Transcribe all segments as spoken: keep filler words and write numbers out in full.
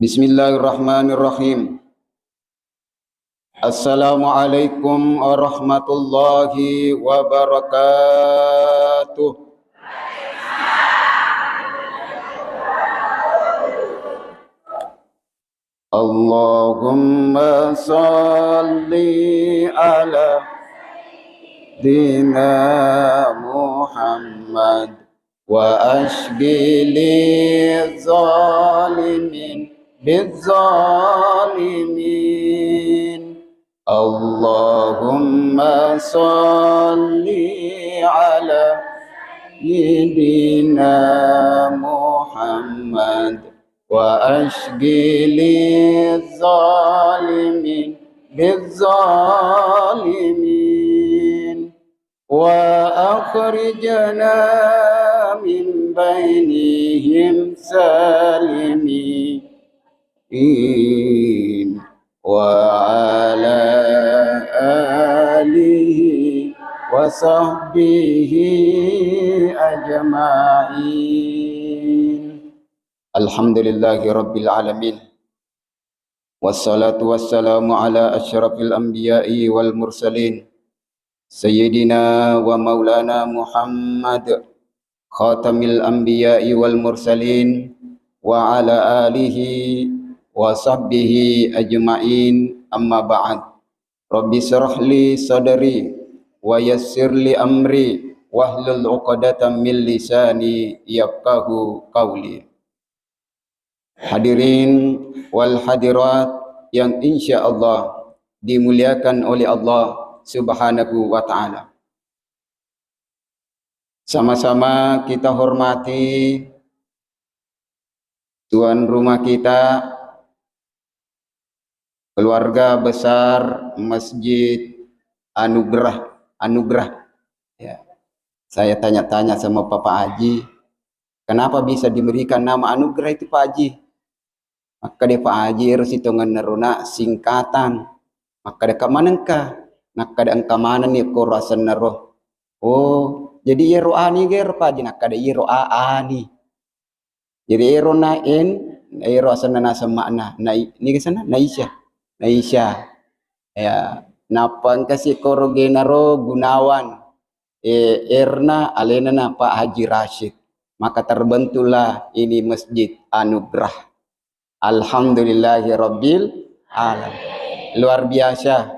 Bismillahirrahmanirrahim. Assalamualaikum warahmatullahi wabarakatuh. Allahumma salli ala Sayyidina Muhammad wa ashghili zalimin bizzalimin. Allahumma salli ala Sayyidina Muhammad wa ashghili zalimin bizzalimin. Wa akhrijna min bainihim salimin. Wa ala alihi wa sahbihi ajma'in. Alhamdulillahi rabbil alamin. Wassalatu wassalamu ala asyrafil anbiya'i wal mursalin, Sayyidina wa maulana Muhammad, khatamil anbiya'i wal mursalin, wa ala alihi wa sahbihi ajma'in, amma ba'd. Rabbi syrah li sadri wa yassir li amri wahlul uqdatam min lisani yafqahu qawli. Hadirin wal hadirat yang insya Allah dimuliakan oleh Allah Subhanahu wa Ta'ala. Sama-sama kita hormati tuan rumah kita, keluarga besar Masjid Anugerah, Anugerah. Ya. Saya tanya-tanya sama Bapak Haji, kenapa bisa diberikan nama Anugerah itu, Pak Haji? Makkeda Pak Haji, ero sitongenna rona singkatan. Makkeda ka manengka? Nakkeda engka manenni koro asenna ro. Oh, jadi iyaro ani gero, Pak Haji? Nakkeda iyaro a ani. Jadi ero na en, ero asenna naseng makna. Na, ini asenna Naisha. Naisha. Ya, nappa engka si koro genaro Gunawan. Eh, erna alena na Pak Haji Rashid. Maka terbentuklah ini Masjid Anugerah. Alhamdulillahi rabbil alamin. Luar biasa.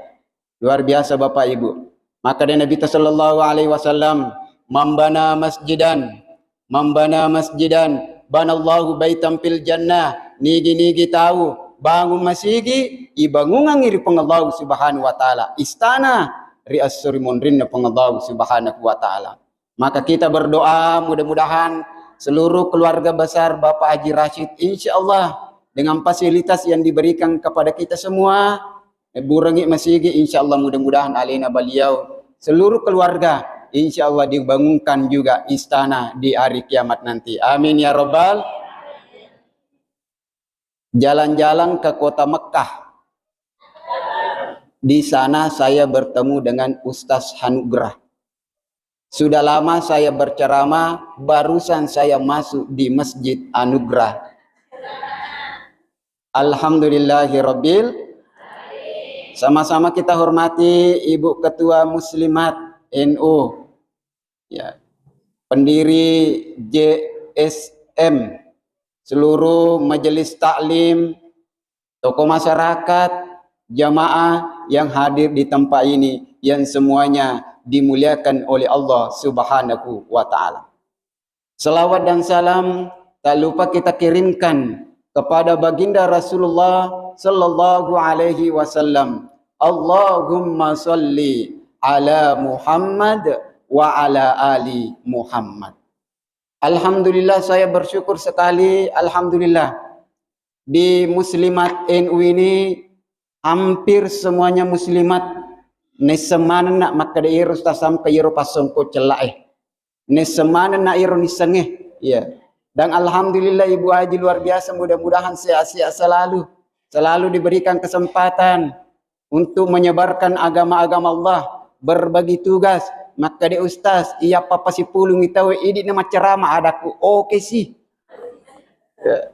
Luar biasa Bapak Ibu. Maka dari Nabi sallallahu alaihi wasallam, "Mambana masjidan, mambana masjidan, banallahu baitan fil jannah." Nigi-nigi tau bangun masigi, ibangungangngi ri Puang Allah Subhanahu wa Ta'ala istana ri esso ri monrinna Puang Allah Subhanahu wa Ta'ala. Maka kita berdoa, mudah-mudahan seluruh keluarga besar Bapak Haji Rashid, insya Allah, dengan fasilitas yang diberikan kepada kita semua, eh, burangi masigi, insya Allah, mudah-mudahan alena beliau, seluruh keluarga, insya Allah dibangunkan juga istana di hari kiamat nanti. Amin ya rabbal. Jalan-jalan ke kota Mekah. Di sana saya bertemu dengan Ustaz Hanugrah. Sudah lama saya berceramah, barusan saya masuk di Masjid Anugrah. Alhamdulillahirabbil. Sama-sama kita hormati Ibu Ketua Muslimat N U, ya, pendiri J S M, seluruh majelis taklim, tokoh masyarakat, jamaah yang hadir di tempat ini, yang semuanya dimuliakan oleh Allah Subhanahu wa Ta'ala. Salawat dan salam tak lupa kita kirimkan kepada baginda Rasulullah sallallahu alaihi wasallam. Allahumma salli ala Muhammad wa ala ali Muhammad. Alhamdulillah, saya bersyukur sekali. Alhamdulillah, di Muslimat N U ini hampir semuanya Muslimat. Nisseng manenna makkeda iyaro Ustaz Hamka iyaro passongko cella'e. Nisseng manenna iyaro nissengnge. Iya. Dan alhamdulillah, Ibu Haji luar biasa, mudah-mudahan sehat-sehat selalu. Selalu diberikan kesempatan untuk menyebarkan agama-agama Allah, berbagi tugas. Makkeda Ustaz, iya papa sipulung tau idi na maccarama, adaku, oke sih. Ya.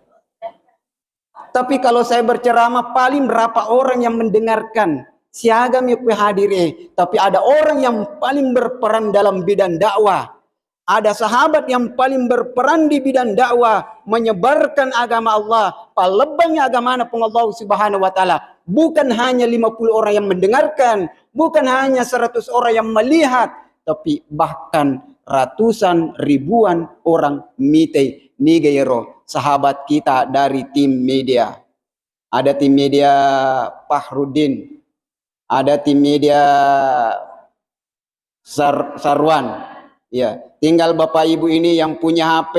Tapi kalau saya berceramah, paling berapa orang yang mendengarkan? Siaga mi kue hadir, eh. Tapi ada orang yang paling berperan dalam bidang dakwah. Ada sahabat yang paling berperan di bidang dakwah, menyebarkan agama Allah, pallebbangi agamana Puang Allah Subhanahu wa Ta'ala. Bukan hanya lima puluh orang yang mendengarkan, bukan hanya seratus orang yang melihat, tapi bahkan ratusan ribuan orang mitai. Niga iyaro sahabat kita dari tim media. Ada tim media Fahrudin, ada tim media Sar-, Sarwan. Ya, tinggal Bapak Ibu ini yang punya H P,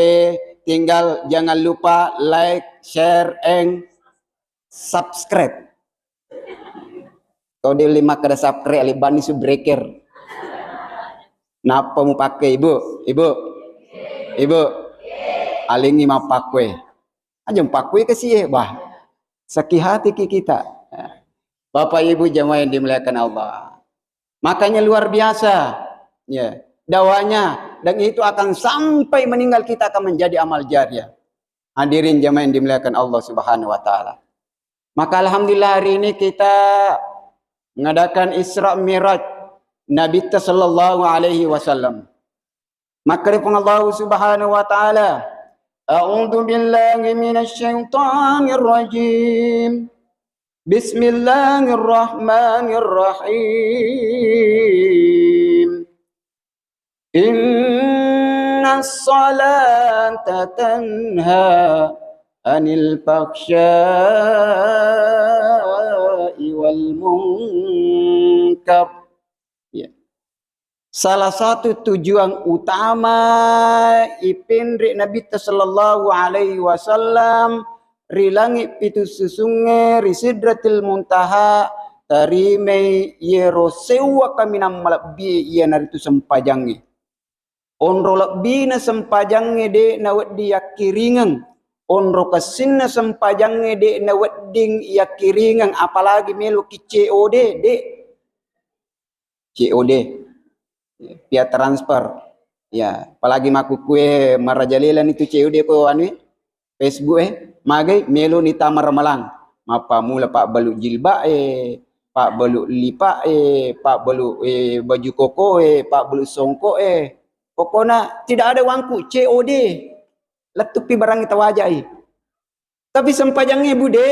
tinggal jangan lupa like, share, and subscribe. Kau di lima kada subscribe, alibani su breaker. Napa mu pakai, Ibu? Ibu? Ibu? Alingi mapakwe. Aja mapakwe ke sie, bah. Sakit hati ki kita. Bapak Ibu jamaah yang dimuliakan Allah. Makanya luar biasa, ya, dakwahnya, dan itu akan sampai meninggal kita akan menjadi amal jariah. Hadirin jamaah yang dimuliakan Allah Subhanahu wa Ta'ala. Maka alhamdulillah hari ini kita mengadakan Isra Mi'raj Nabi sallallahu alaihi wasallam. Makkeda Puang Allah Subhanahu wa Ta'ala, "A'udzu billahi minasy syaithanir rajim. Bismillahirrahmanirrahim. Innas salata tanha anil fahsya'i wal munkar." Ya. Salah satu tujuan utama ipinri Nabitta sallallahu alaihi wasallam ri langi pitu susungnge, ri Sidratil Muntaha, tarimai yero sewwa kaminang malebbi, iyanaritu sempajangnge. Onro lebbina sempajangnge de nawedding yakkiringeng, onro kessinna sempajangnge de nawedding yakkiringeng, apalagi meloki C O D, de. C O D, via transfer. Ya, apalagi makkukue marajalela ni tu C O D ko anu, Facebook e, magai melo ni tama ramalang. Mappamula pabbalu jilbab e, pabbalu lipa e, pabbalu, eh, baju koko e, pabbalu songko e. Pokoknya tidak ada wangku, C O D. Lettupi barangi tawajai. Tapi sempajangnge, Bu, de.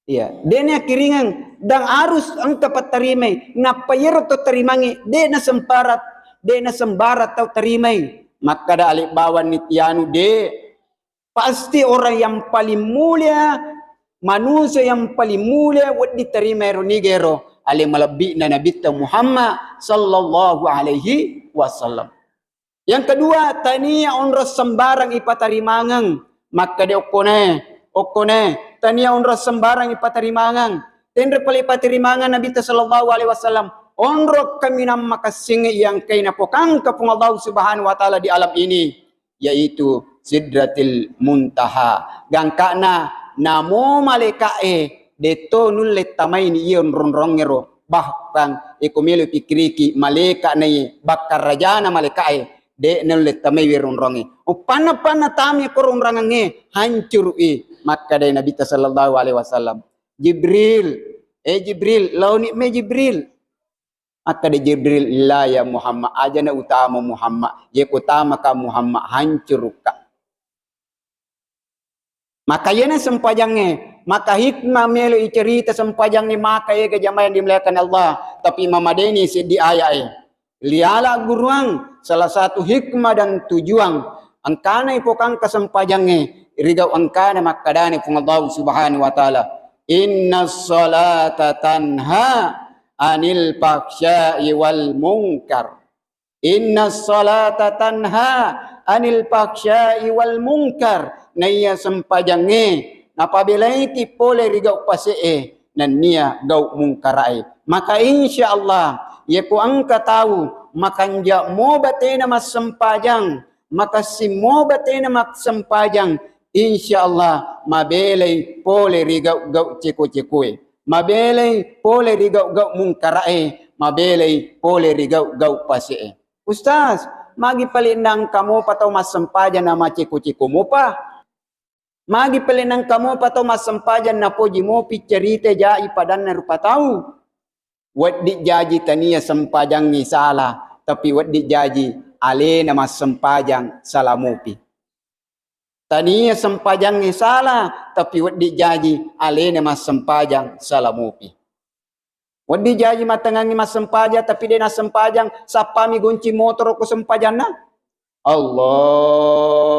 Iya, de na yakkiringeng dan harus engka pattarimai. Nappa yero to tarimangnge, de na sembarat, de na sembarat tau tarimai. Makkada alibbawanni tianu, de. Pasti orang yang paling mulia, manusia yang paling mulia wedding tarimai ro nigero ale malebbi'na Nabitta Muhammad sallallahu alaihi wasallam. Yang kedua, tania onro sembarang ipatarimangeng. Makkeda okkone, okkone, tania onro sembarang ipatarimangeng. Tenre pale ipatarimangeng Nabitta sallallahu alaihi wasallam. Onro kaminang makessing yang kaina pokangka Puang Allah Subhanahu wa Ta'ala di alam ini, yaitu Sidratil Muntaha. Gangkana namo malaika'e, detto nulle tamaini iya onrong-rongngero. Bahkan iko melo pikiriki malaika nai bakkarajana malaika'e, de nulle tamai wero onrongnge. Uppanna-panna tami ko onrangengnge, hancurui. Makkadai Nabitta sallallahu alaihi wasallam, "Jibril, eh Jibril, launi me Jibril." Akkeda Jibril, "La ya Muhammad, ajana utama Muhammad. Ye kutamaka Muhammad, hancurukka." Maka iyana sempajangnge, maka hikmah melo icerita sempajangnge maka ega jamaah yang dimuliakan Allah. Tapi mamadeni seddi ayat e. Liala guruang, salah satu hikmah dan tujuan engkana ipokangka sempajangnge, rigau engkana makkadani Puang Allah Subhanahu wa Ta'ala, "Inna salata tanha anil fahsya'i wal munkar." Inna salata tanha anil fahsya'i wal munkar. Naiya sempajangnge napabelaiki pole ri gau pase'e nennia gau mungkarae. Maka insya Allah, yeko engka tau makanja mo batena massempajang, makassimmo batena massempajang, insya Allah mabelai pole ri gau-gau ceko-cekoe, mabelai pole ri gau-gau mungkarae, mabelai pole ri gau-gau pase'e. Ustaz, magi paling nangka mopa tau massempajang na maceko-ceko mopa? Magi pele nengka mopa tau massempajang napoji mopi cerita jai padanna rupa tau. Wedding jaji tania sempajangnge sala, tapi wedding jaji alena massempajang sala mopi. Tania sempajangnge sala, tapi wedding jaji alena massempajang sala mopi. Wedding jaji matengngangngi massempajang, tapi de nassempajang, sappami gonci motoro ko sempajanna. Allahu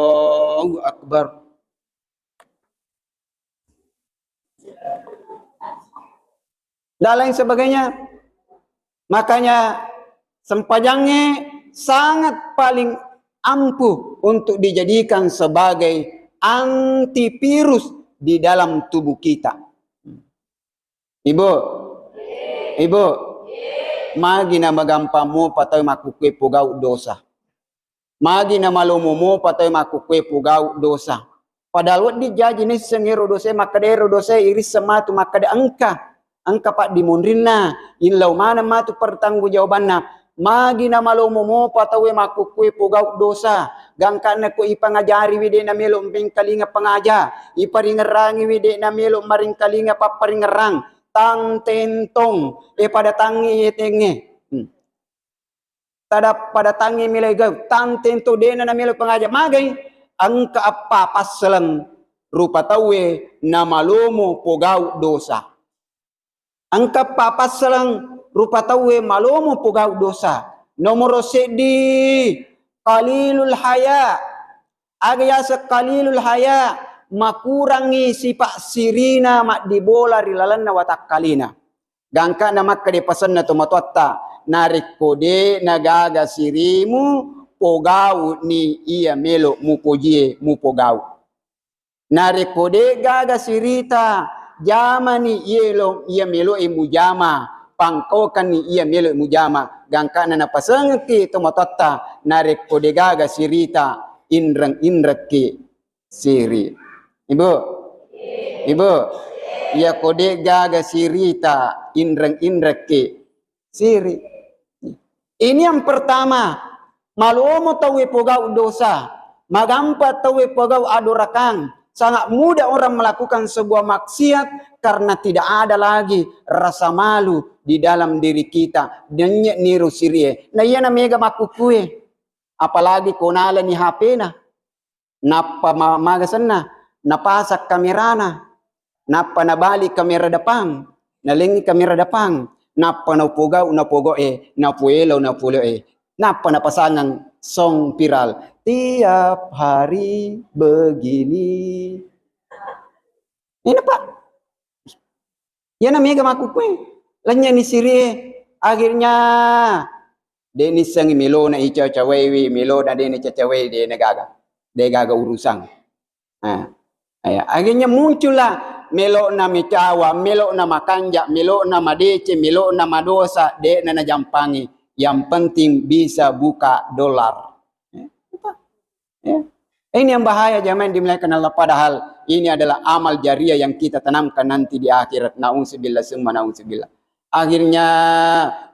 Akbar. Dan lain sebagainya. Makanya sempajangnge sangat paling ampuh untuk dijadikan sebagai antivirus di dalam tubuh kita. Ibu, ibu, magi na magampang mopa tau makkukue pogau dosa. Magi na malomo mopa tau makkukue pogau dosa. Padahal wedding jaji naisseng ero dosae, makkeda ero dosae irisseng matu, makkeda engka, engka paddimonrinna, illau maneng matu pertanggungjawabanna. Magi na malomo mopa tauwe makkukue pogau dosa, gangkanna ko ipangajariwi de namelo mengkalinga pangaja, iparingerrangiwi de namelo maringkalinga papparingerrang, tang tentong, e pada tangi ye tenge. Hmm. Tada pada tangi milai gau, tang tento dena namelo pangaja magai, engka eppa passeleng rupa tauwe namalomo pogau dosa. Engka eppa passeleng rupa tauwe malomo pogau dosa. Nomoro seddi, qalilul haya. Aga yaseng qalilul haya, makurangngi sipa sirina maddibola ri lalenna watakkalena. Gangkana makkeda pasenna tomatoatta, narekko de nagaga sirimu, pogau'ni iya melo mupojie mupogau. Narekko de gaga sirita, jamani yelo iya meloe mujama, pangkaukanni iya meloe mujama. Gangkana napasengekki tomatoatta, narekko de gaga sirita, inreng-inrekki siri. Ibu, ibu, iyako de gaga sirita, inreng-inrekki siri. Ini yang pertama, malomo tauwe pogau dosa, magampa tauwe pogau adorakang. Sangat mudah orang melakukan sebuah maksiat karena tidak ada lagi rasa malu di dalam diri kita. Denye niru sirie. Nah, iya na mega makkukue. Apalagi ko nalani H P-na. Nappa ma-, maga senna, napasang kamerana, nappa nabali kamera depang, nalengngi kamera depang, nappa napogau, napogoe, napoelo, napoleoe, nappa napasangang song viral, "Tiap hari begini." Ini, Pak. Iyana mega makkukue, lennye ni sirie. Akhirnya, de nissengi melona i cawa-cawaiwi, melona de ni cawa-cawai, de na gaga. De gaga urusan. Nah, ya, akhirnya muncullah melona mecawa, melona makanja, melona madeceng, melona madosa, de na najampangi. Yang penting bisa buka dolar. Ya, apa? Ya. Ini yang bahaya, jamaah yang dimuliakan Allah. Padahal ini adalah amal jariah yang kita tanamkan nanti di akhirat. Nauzubillah summa nauzubillah. Akhirnya,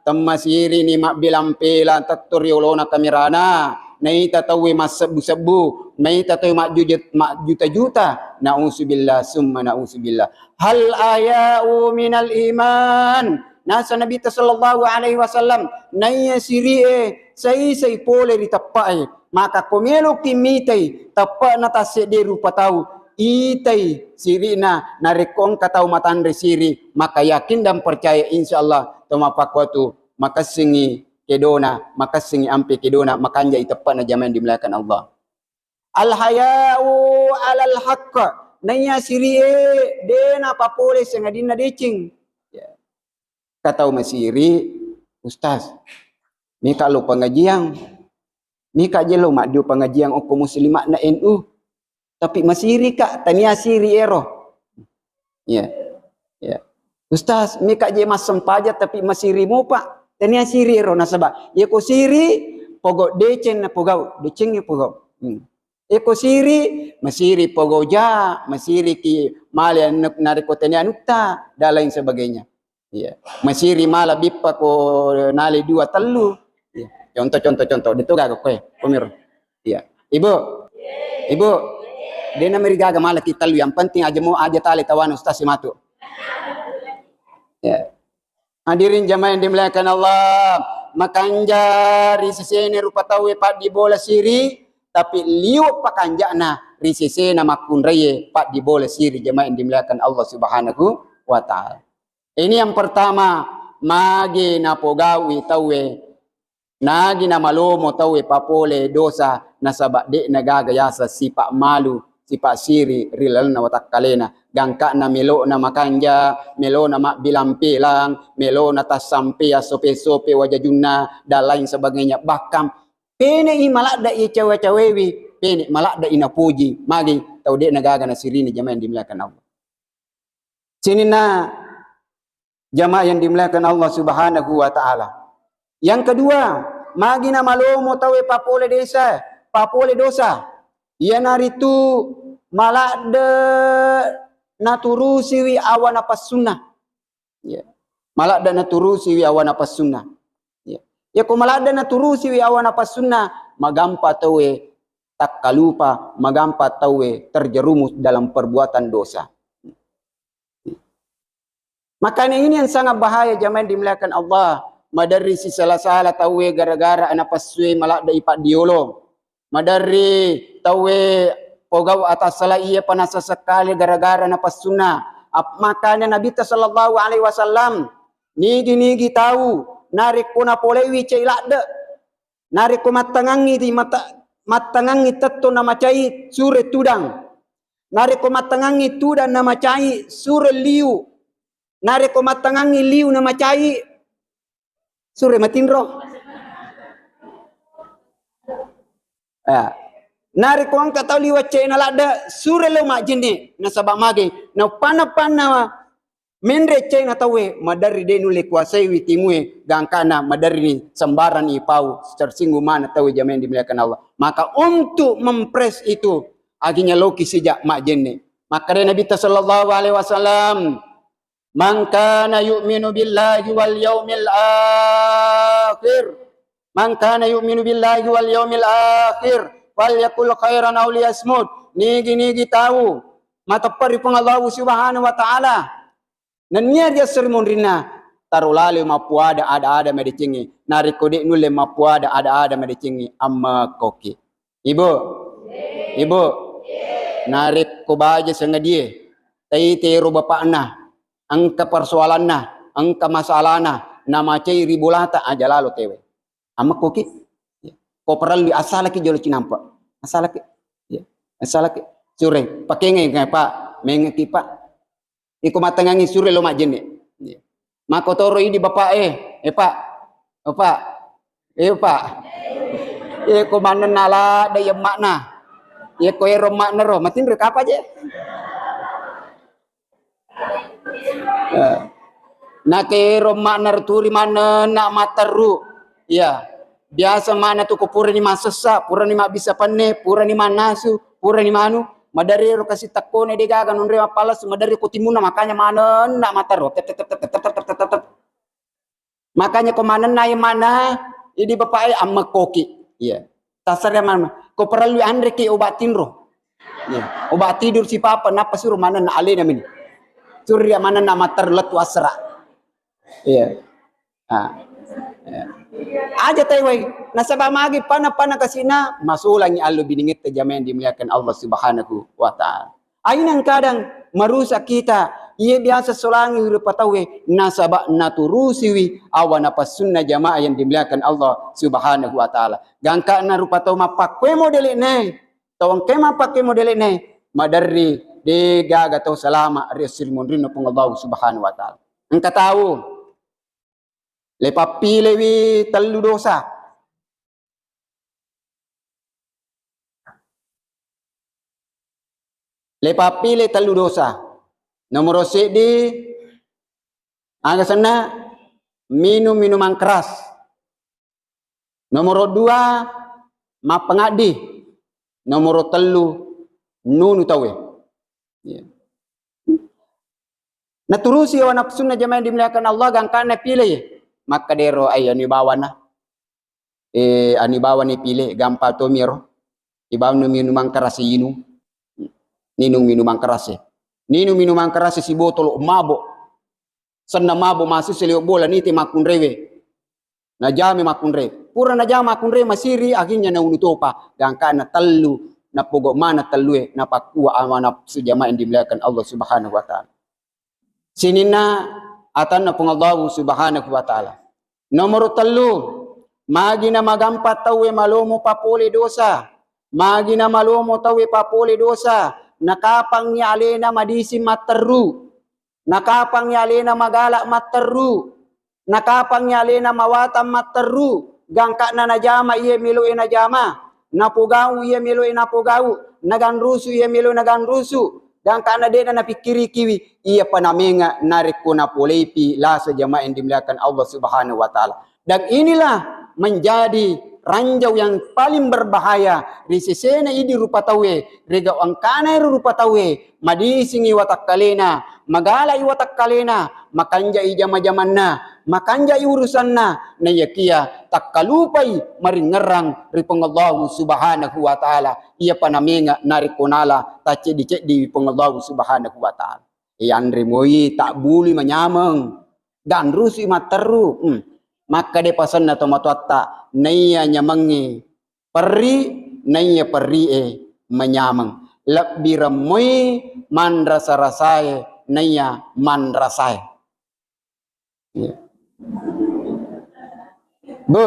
temmasiri ni mabbilang pela tetto ri olona kamerana. Naita tauwe massebbu-sebbu, naita tauwe majjujet-, majjuta-juta. Nauzubillah summa nauzubillah. Hal ahya'u minal iman. Nasa Nabitta sallallahu alaihi wasallam, naiya sirie sai-sai pole ri teppae. Maka ko meloki mitai teppe'na tasseddi rupa tau, itai sirina, narekko engka tau matanre siri, maka yakin dan percaya, insya Allah, to mappakkuatu makessingi kedona, makessingi ampe kedona, makanjai teppe'na, jamaah yang dimuliakan Allah. Al haya'u alal haqq, naiya sirie de napapole sengadinna deceng. Ya. Ka tau masiri, "Ustaz, mika lo pengajian, mika je lo maddu pengajian okko muslimakna N U, tapi masiri ka, tania siri ero." Ya. Ya. "Ustaz, mika je massempajang tapi masiri mopa, tania siri ero." Nasaba, yeko siri, pogau deceng na pogau, deceng pogau. Hmm. Eko siri, masiri pogau ja, masiri ki male anu-, narekko tania anutta, dan lain sebagainya. Iya. Masiri mala bippa ko nale dua tellu. Iya. Contoh, contoh, contoh. Detu gaga koe, komiro. Iya. Ibu. Ibu. De' namerigaga malaki tellu, yang penting aja mo aja tale tawana ustaz si matu. Ya. Hadirin jamaah yang dimuliakan Allah, makanja ri sesena rupa tauwe paddi bola siri, tapi liwe' pakanja'na ri sesena makkunraie paddi bola siri, jamaah yang dimuliakan Allah Subhanahu wa Ta'ala. Ini yang pertama, magi napogau'i tauwe, nagi namalomo tauwe papole dosa, nasaba' de'na gaga yaseng sipa' malu, sipa' siri ri lalenna watakkalena. Gangka'na melo'na makanja, melo'na mabbilang-pelang, melo'na tassampea sope-sope wajajunna, dan lain sebagainya. Bahkan pene'i maladde'i cawe-cawewi, pene' maladde'i napuji. Magi tau de'na gaga nasirini, jamaah yang dimuliakan Allah. Sininna jamaah yang dimuliakan Allah Subhanahu wa Ta'ala. Yang kedua, magi namalomo tauwe papole desa, papole dosa. Iyanaritu maladde' naturusiwi awa napassunna. Ya. Maladde' naturusiwi awa napassunna. Ya. Yako maladde' naturusiwi awa napassunna, magampa tauwe takkalupa, magampa tauwe terjerumus dalam perbuatan dosa. Makanya ini yang sangat bahaya, jamaah yang dimuliakan Allah. Maderri sisala-sala tauwe gara-gara napassuwe maladde'i paddiolo. Maderri tauwe pogau' atassala iya panasa sekali gara-gara napassunna. Ap-, makanya Nabitta sallallahu alaihi wasallam, nigi-nigi tau narekko napolewi cai ladde', narekko mattangangngi di mata-, mattangangngi tettong namacai sure tudang. Narekko mattangangngi tudang namacai sure liu. Narekko mattangangngi liu namacai sure matinro. Ya. Narekko engka tau liwat cai na ladde', sure lo majjenne', nasaba' mage nauppanna-panna menre' cai na tauwe, maderri de' nulle kuasaiwi timue, gangkana maderri ni sembarang ipau, tersinggung mana tauwe, jamaah yang dimuliakan Allah. Maka untuk mempres itu, akhirnya loki sejak majjenne'. Makkeda Nabitta sallallahu alaihi wasallam, "Man kana yu'minu billahi wal yaumil akhir, man kana yu'minu billahi wal yaumil akhir, falyakul khairan aw liyasmut." Nigi-nigi tau mateppa ri Puang Allahu Subhanahu wa Ta'ala, nennia ri esso ri munrinna, taro lalo mappuada ada-ada madecengnge. Narekko de' nulle mappuada ada-ada madecengnge, ammekkoki. Ibu, ibu, narekko baja sengadie, tai tero bapakna, engka persoalanna, engka masalahna, namacai ri bolata, aja lalo tewe. Ammekkoki. Ko parellu asalaki jolo cinampa. Asalaki. Ya. Asalaki. Sure, pakengai, Pak. Mengeki, Pak. Iko mattengangi sure lo majjenne'. Iya. Makkotoro idi bapak e, eh, Pak. Oh, Pak. Eh, Pak. Eh, ko manenna la dai emma'na. Iya ko ero emma'na ro, matinro kapa je. Eh. Nakero emma'na ro turi manenna matteru. Iya. Biasa mana tu ko purani massessa, purani mabbissa penne, purani mannasu, purani manu, maderri ro kasi tekkone de gaga nonre mappalessu, maderri ko timunna, makanya manenna mataro. Tep, tep, tep. Makanya ko manenna e mana idi bapak e ammekkoki. Iya. Tasarre mana ko parellu anreki obat tinro. Iya. Obat tidur si papa nappa suro manenna alena mini. Surya manenna mataro lettu asra. Iya. Ah. Iya. Aja taiwai, nasaba magi pana-pana kasina, masulangi allo biningetta jamaah yang dimuliakan Allah Subhanahu wa Ta'ala. Ainang kadang merusak kita, iya biasa solangi rupa tauwe, nasaba naturusiwi awa napassunna jamaah yang dimuliakan Allah Subhanahu wa Ta'ala. Gangkana rupa tau mappakkue modele'ne, tau engke mappakkue modele'ne, maderri de gaga tau salama ri esso ri munrinna Puang Allah Subhanahu wa Ta'ala. Engka tau Le pappilewi tellu dosa. Le pappile tellu dosa. Nomoro seddi, aga senna? Minum minuman keras. Nomoro dua, mappangaddi. Nomoro tellu, nunu tauwe. Iya. Naturusi hawa nafsunna jamaah yang dimuliakan Allah, gangkanna pile. Makkadero ai anu bawana. Eh, anu bawana pile, gampang to miro. Ibawang minuman keras inung. Ninung minuman keras e. Ninung minuman keras e sibotolo, mabok. Senna mabok, masessa liwe' bola, nite makkunrewe. Najame makkunre. Pura najama makkunre, masiri, akhirnya naunu topa. Gangkana tellu, napogo mana tellue, napakkua awa nafsu, jamaah yang dimuliakan Allah Subhanahu wa Ta'ala. Sininna atanna Puang Allahu Subhanahu wa Ta'ala. Nomoro tellu, magi na magampa tauwe malomo papole dosa. Magi na malomo tauwe papole dosa. Nakapangngi alena madising matterru. Nakapangngi alena magala matterru. Nakapangngi alena mawatang matterru. Gangka'na najama iye melo'e najama. Napogau iye melo'e napogau. Naganrusu iye melo'e naganrusu. Gangka'na de'na napikkirikiwi, iyapa namenga narekko napoleipi lasa, jamaah yang dimuliakan Allah Subhanahu wa Ta'ala. Dan inilah menjadi ranjau yang paling berbahaya ri sesena idi rupa tauwe, rega engkana ero rupa tauwe, madisingi watakkalena, magalai watakkalena, makanjai jama-jamanna, makanjai urusanna, naiyakia takkalupai maringngerang ri Puang Allahu Subhanahu wa Ta'ala. Iyapa namenga narekko nala tacceddi-ceddi Puang Allahu Subhanahu wa Ta'ala. Iyanre moi tabbului manyameng, ganrusui matterru. Hmm. Makkeda pasenna tomatoatta, naiya nyamengnge perri, naiya perrie manyameng. Lebbi remmoi manrasa-rasae naiya manrasae. Iya. Bu,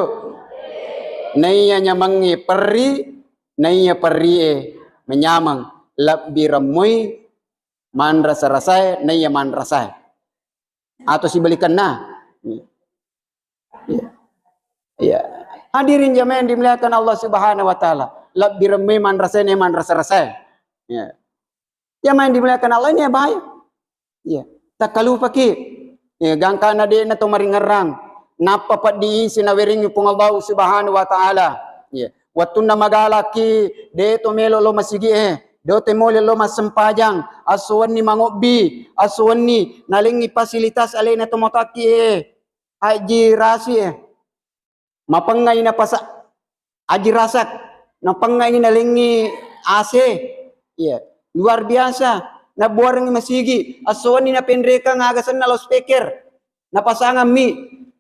naiya nyamengnge perri, naiya perrie manyameng, lebbi remmoi manrasa-rasae naiya manrasae. Atau sibalikanna. Iya. Iya. Iya. Hadirin jamaah yang dimuliakan Allah Subhanahu wa Ta'ala, lebbi remmoi manrasae naiya manrasa-rasae. Iya. Jamaah yang dimuliakan Allah, ini bahaya. Iya. Takkalupaki. Iya, gangkana de'na to maringerrang. Nappa peddi isi nawerengi Puang Allahu Subhanahu wa Ta'ala. Iya. Wettunna magalaki, de' to melo lo masigi e, de' to melo lo massempajang, asso wenni mangobbi, asso wenni nalengngi fasilitas alena to matoakki e, haji rasi e. Mapengngai napasa-, aji rasak, napengngai nalengngi A C. Iya, luar biasa. Nabuarengngi masigi, asso wenni napenrekang aga senna loudspeaker. Napasangammi,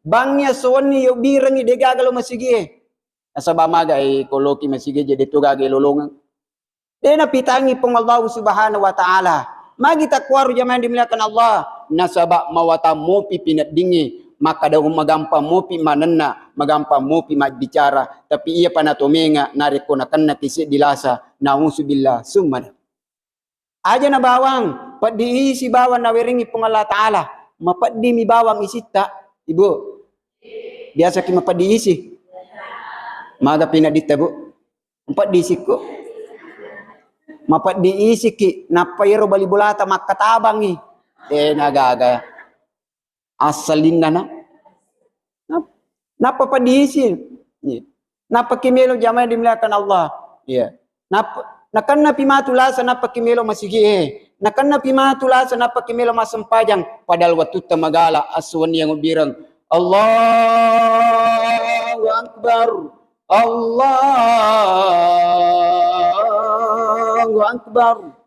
bangngi asso wenni yobbirengngi degaga lo masigi e. Nasaba maga e, ko loki masigi je de' to gaga lolongeng. De' napitangi Puang Allahu Subhanahu wa Ta'ala. Magi takkuaro jamaah yang dimuliakan Allah? Nasaba mawatang mopi pineddingnge, makkada magampang mopi manenna, magampang mopi mabbicara, tapi iyapa natomenga narekko nakennaki seddi lasa, nauzubillah, summa. Aja na bawang, peddi isi bawang nawerengi Puang Allah Ta'ala. Mapeddimi bawang isitta, Ibu. Biasaki mapeddi isi? Maga pinedditta, Bu? Mapeddi isikku. Mapeddi isiki, nappa iyaro bali bolata makkatabangngi. Tena gaga. Assalinna na. Nap-, nappa peddi isi. Iya. Nappa ki melo jamaah dimuliakan Allah. Iya. Nap-, nakennapi matu lasa nappa ki melo masigi e. Nakennapi matu lasa nappa ki melo massempajang. Padahal wattutta magala, asso wenni yang ubireng. Allahu Akbar. Allahu Akbar.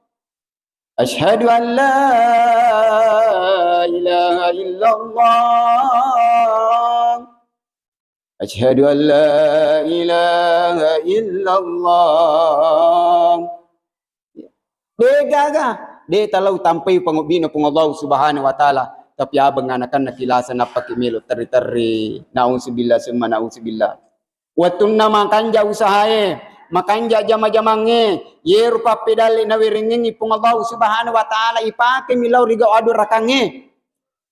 Asyhadu an la ilaha illallah. Asyhadu an la ilaha illallah. De' gaga, de' talau tampai pangobbina Puang Allah Subhanahu wa Ta'ala, tapi abeng anakanna kilasa nappaki melo terri-terri. Nauzubillah summa nauzubillah. Wettunna makanja usahae, makanja jama-jamangnge, yero pappedalle nawerengngengngi Puang Allah Subhanahu wa Ta'ala, ipakemi lao ri gau adorakangnge.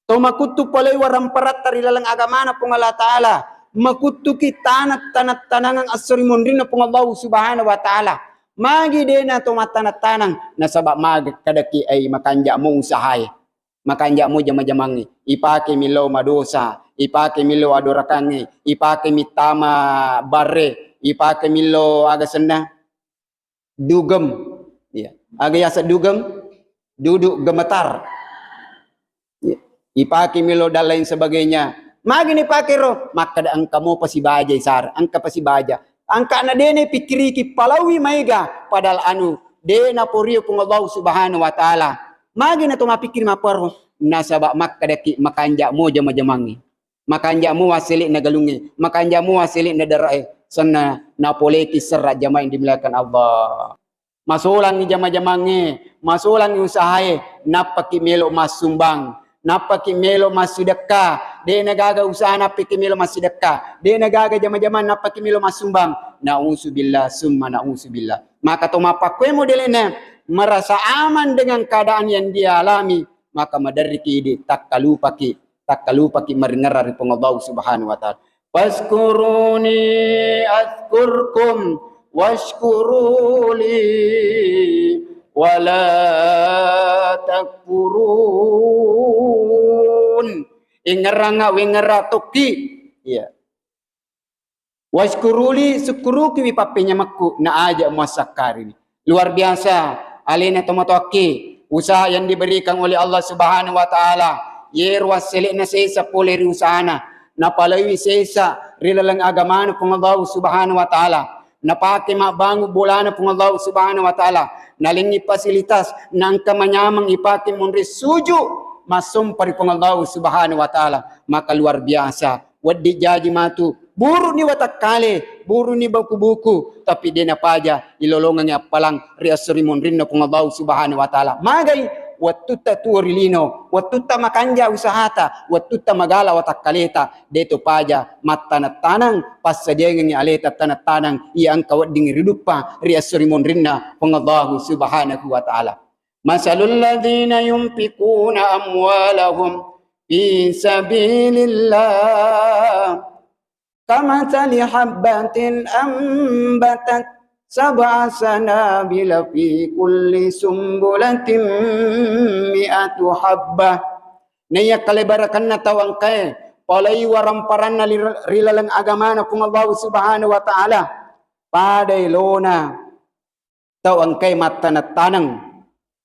To makuttu polei waramparatta ri laleng agamana Puang Allah Ta'ala, makuttuki tanat-tanat-tanangang esso ri monrinna Puang Allah Subhanahu wa Ta'ala. Magi de'na to mattanat-tanang, nasaba maga kadaki ai makanja mo usahae. Makanja mo jama-jamangnge, ipakemi lao madosa, ipakemi lao adorakangnge, ipakemi tama barre, ipakemi lao aga senna dugem. Iya. Aga yaseng dugem? Duduk gemetar. Iya. Ipakemi lao dan lain sebagainya. Magi nipake ro? Makkeda engka mopa sibaja isar, engka pasibaja. Angkana de'na pikkiriki palaui maega, padahal anu de naporio Puang Allah Subhanahu wa Ta'ala. Magi na to mapikkiri mappuaro? Nasaba makkadaki makanja mo jama-jamangnge. Makanja mo wassele'na galungnge, makanja mo wassele'na dara'e, senna napoleki serra jamaah yang dimuliakan Allah. Masolangngi jama-jamangnge, masolangngi usahae, nappaki melo massumbang, nappaki melo massidekka, de nagaga usaha nappaki melo massidekka, de nagaga jama-jamang nappaki melo massumbang. Nauzubillah summa nauzubillah. Maka to mappakkue modele'na merasa aman dengan keadaan yang dia alami, maka maderriki idi takkalupaki, takkalupaki maringerra ri Puang Allah Subhanahu wa Ta'ala. Fazkuruni azkurkum washkuruli wala takfurun. Ingerranga wengerra tokki. Iya. Washkuruli, sukkurukiwi pappenyamekku, na aja muassakkarini. Luar biasa, alena tomatoakki, usaha yang diberikan oleh Allah Subhanahu wa Ta'ala. Yero wassele'na sesa pole ri usahana, napalaiwi sesa ri laleng agamana Puang Allah Subhanahu wa Ta'ala. Napake mabbangung bolana Puang Allah Subhanahu wa Ta'ala. Nalengngi fasilitas, nangka manyameng ipake monri suju, massompa ri Puang Allah Subhanahu wa Ta'ala. Maka luar biasa. Wedding jaji matu, buruni watakkale, buruni buku-buku, tapi de napaja ilolongengngi appalang ri esso ri monrinna Puang Allah Subhanahu wa Ta'ala. Magai? Wettutta tuo ri lino, wettutta makanja usahata, wettutta magala watakkaleta, de to paja mattaneng-taneng, passadiangengngi aleta taneng-taneng iya engka wedding riduppa ri esso ri monrinna Puang Allah Subhanahu wa Ta'ala. Masalul ladzina yunfiquna amwalahum fi sabilillah kamatsali habbatin ambatat sab'a sanabila fi kulli sumbulatin mi'atu habbah. Naiya kalebarakenna tau engkae polei waramparanna ri, ri laleng agamana Puang Allah Subhanahu wa Ta'ala, pada elona tau engkae mattaneng-taneng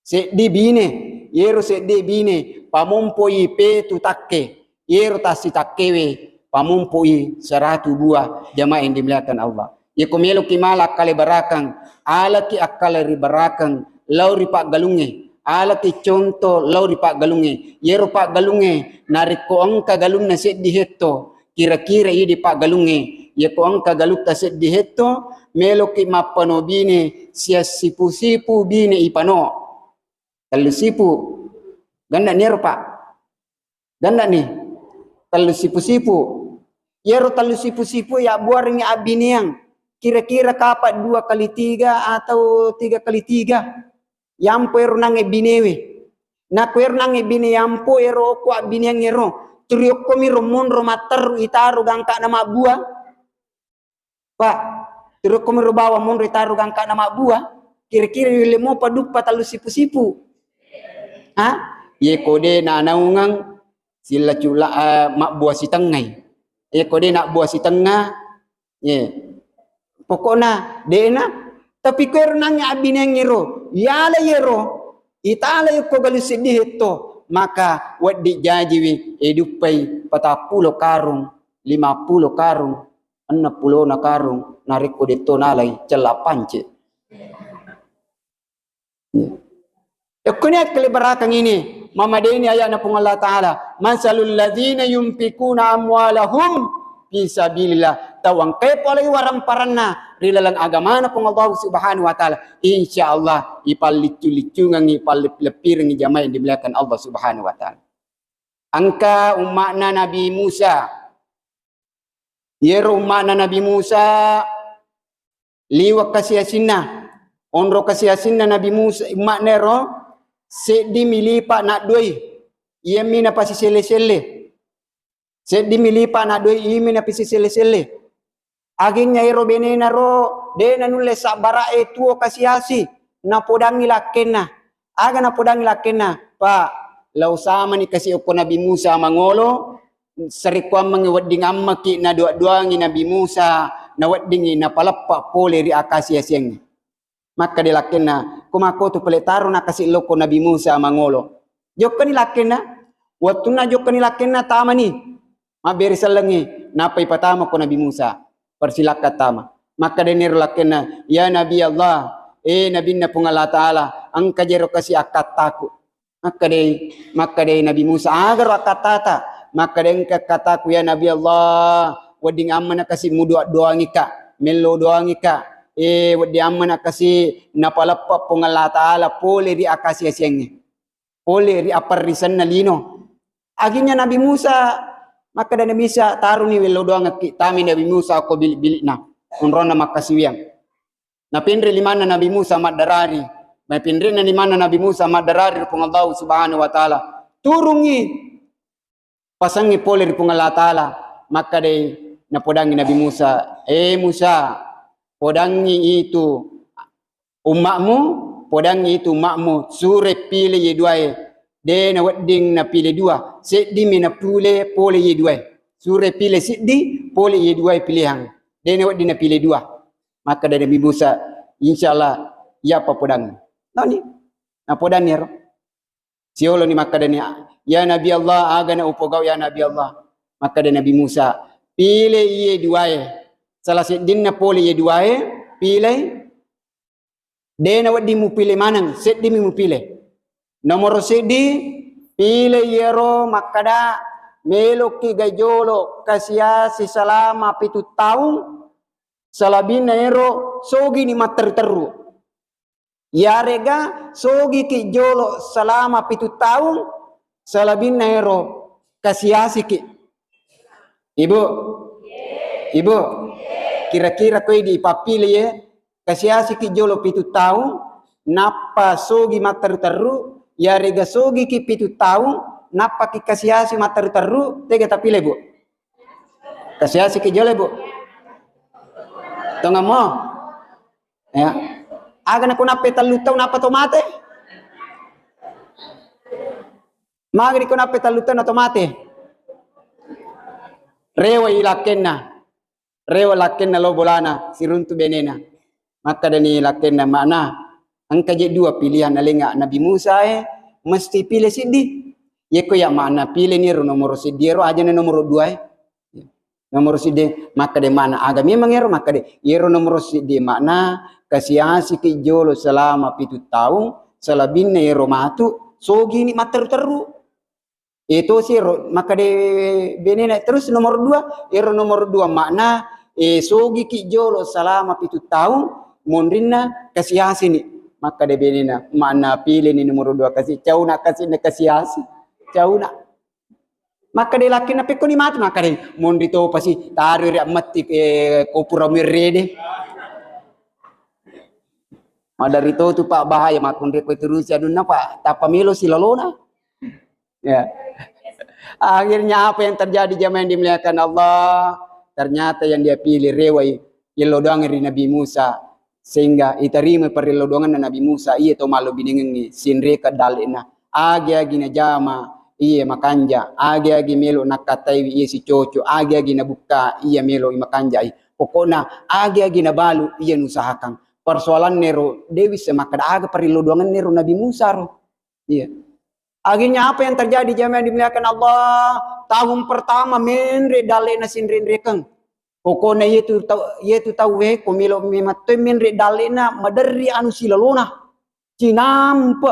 seddi bine, yero seddi bine pamompoi petu takke, yero tassitakkewe pamompoi seratu buah. Jamaah yang dimuliakan Allah, yeko meloki mala akkalebarakeng, alaki akkaleribarakeng lao ri paggalungnge, alaki conto lao ri paggalungnge. Yero paggalungnge narekko engka galunna seddi hetto, kira-kira idi paggalungnge, yeko engka galutta seddi hetto, meloki mappano bine, siassipu-sipu bine ipano. Tellu sipu. Ganna'ni ero, Pak? Ganna'ni? Tellu sipu-sipu. Yero tellu sipu-sipu yabbuarengngi abbineang. Kira-kira kapa dua kali tiga atau tiga kali tiga. Yampo ero nangnge binewe. Nakko ero nangnge bine yampo ero okko abbineang ero, turiokkomi ro monro matteru itaro gangka'na mabbua. Pak, turiokkomi ro bawang monro itaro gangka'na mabbua. Kira-kira yulle mopa duppa tallu sipu-sipu. Ha? Ye kode nanaungang silla cula, eh, mabbua sitengngai. Ye kode nabbua sitengnga, Ye. Pokokna de'na, tapi ko ero nangnge abbineang ero, yala yero, itala yokko galu seddi hetto, maka wedding jajiwi, eduppai patappulo karung, limappulo karung, enneppulona karung, narekko detto nalai cella pance. Iya. Ekkuni akkalebarakeng ini, mamadeni aya'na Puang Allah Ta'ala, "Masalul ladzina yunfikuna amwalahum fi sabilillah." Tau engkae polei waramparanna ri laleng agamana Puang Allah Subhanahu wa Ta'ala, insya Allah ipalliccu-liccungengngi, ipalleppi-leppirengngi jamaah yang dimuliakan Allah Subhanahu wa Ta'ala. Engka umma'na Nabi Musa. Iyero umma'na Nabi Musa liwe' kasi-asinna. Onro kasi-asinna Nabi Musa, umma'na ero, seddi milipa' nadduai. Iyami napasiselle-selle. Seddi milipa' nadduai, iyami napasiselle-selle. Agennya ero benena ro, de' nanulle sabbara'e tuo kasi-asi, napodangngi lakkenna. Aga napodangngi lakkenna, "Pak, lao samani kasi okko Nabi Musa mangolo, sarekkuammengngi wedding ammaki nadoa-doangi Nabi Musa, naweddingngi napaleppa pole ri akasi-asiangnge." Makkeda lakkenna, "Ko makkotu pale taro nakasi lokko Nabi Musa mangolo." Jokkani lakkenna, wettunna jokkani lakkenna tamani. Mabbere sellengngi, nappa ipatama ko Nabi Musa. Persilakan tama. Makkedani ro lakkenna, "Ya Nabi Allah, Eh, Nabinna Puang Allah Ta'ala, engka jero kasi akkattaku. Makkedai, makkedai Nabi Musa, "Agaro akkattata?" Makkedai, "Engka akkattaku, ya Nabi Allah, wedding ammana kasi mudoa-doangika, mello doangika. Eh, wedding ammana kasi napaleppe Puang Allah Ta'ala pole ri akasiasiangnge, pole ri apparrisenna lino." Akhirnya Nabi Musa, makkeda Nabi Musa, "Taruni wello doangekki." Tami Nabi Musa ko bilik-bilikna, onronna makkasiwiang. Napinri limanna Nabi Musa maddarari. Mapinrinna limanna Nabi Musa maddarari ri Puang Allah Subhanahu wa Ta'ala. Turungi, pasangi pole ri Puang Allah Ta'ala. Makkedai, napodangi Nabi Musa, "Eh Musa, podangi itu ummakmu, podangi itu ummakmu, sure pile ye duae. De nawedding napile dua, seddimi napule pole ye duae. Sure pile seddi, pole ye duae pilihang. De nawedding napile dua." Makkeda Nabi Musa, "Insya Allah, iyapa podang." Noni? Napodanni ero. Sioloni makkedani, "Ya Nabi Allah, aga na upogau ya Nabi Allah?" Makkeda Nabi Musa, "Pile iye duae. Salah seddinna pole iye duae, pilei. De nawedding mupile maneng, seddimi mupile. Nomoro seddi, pile iyero makkeda meloki ga jolo kasiasi selama pitu taung, salabinna ero sogini matteru-teru. Yarega sogiki jolo selama pitu taung, salabinna ero kasiasiki." Ibu, ibu, kira-kira koi di papile ye, kasiasiki jolo pitu taung, nappa sogi matteru-teru, yarega sogiki pitu taung, nappaki kasiasi matteru-teru, tega tapile, Bu? Kasiasiki jolo, Bu? Tongamo? Ya. Aga nako nappe tellu taung apa to mate? Magari ko nappe tellu taung to mate? Rewa ilakkenna. Rewa lakkenna lo bolana, siruntu benena. Makkedani lakkenna, "Makna, engka je dua pilihan alenga Nabi Musa e, mesti pile siddi." Yeko ya makna pile ni ero nomoro siddi ero aja na nomoro dua e. Nomoro siddi, makkeda makna aga memang ero, makkeda iyero nomoro siddi makna kasiasiki jolo selama pitu taung, selabinna ero matu sogini matteru-teru. Etosi ero makkeda benena. Terus nomor dua, ero nomor dua makna, eh, sogiki jolo selama pitu taung, monrinna kasiasini. Makkeda benena, makna pileni nomor dua kasi, cauna kasi na kasiasi. Cauna. Makkeda lakkenna, "Pekkoni matu?" Makkeda, "Monri topasi, taroi ri ammetti, eh, ko pura merrede." Maderri to tu, Pak, bahaya makkunre ko terusi anunna, Pak, tappa melo silalona. Ya. Akhirnya apa yang terjadi, jamaah yang dimuliakan Allah? Ternyata yang dia pilih rewai, yello doang ri Nabi Musa, sehingga iterima parello doanganna Nabi Musa, iya to mallo binengengngi, sinreka dalle'na. Agi-agi najama, iya makanja, agi-agi melo nakkataiwi, iya sicoco, agi-agi nabukka, iya melo makanjai. Pokokna agi-agi nabalu, iya nusahakan. Persoalanna ero, dewi semakkeda aga parello doanganna ero Nabi Musa ro. Iya. Akhirnya apa yang terjadi, jamaah yang dimuliakan Allah? Tahun pertama menre dalle'na sinrenrekeng. Pokokna yetu tau, yetu tau we, ko melo memang to menre dalle'na, maderri anu silalona. Cinampe.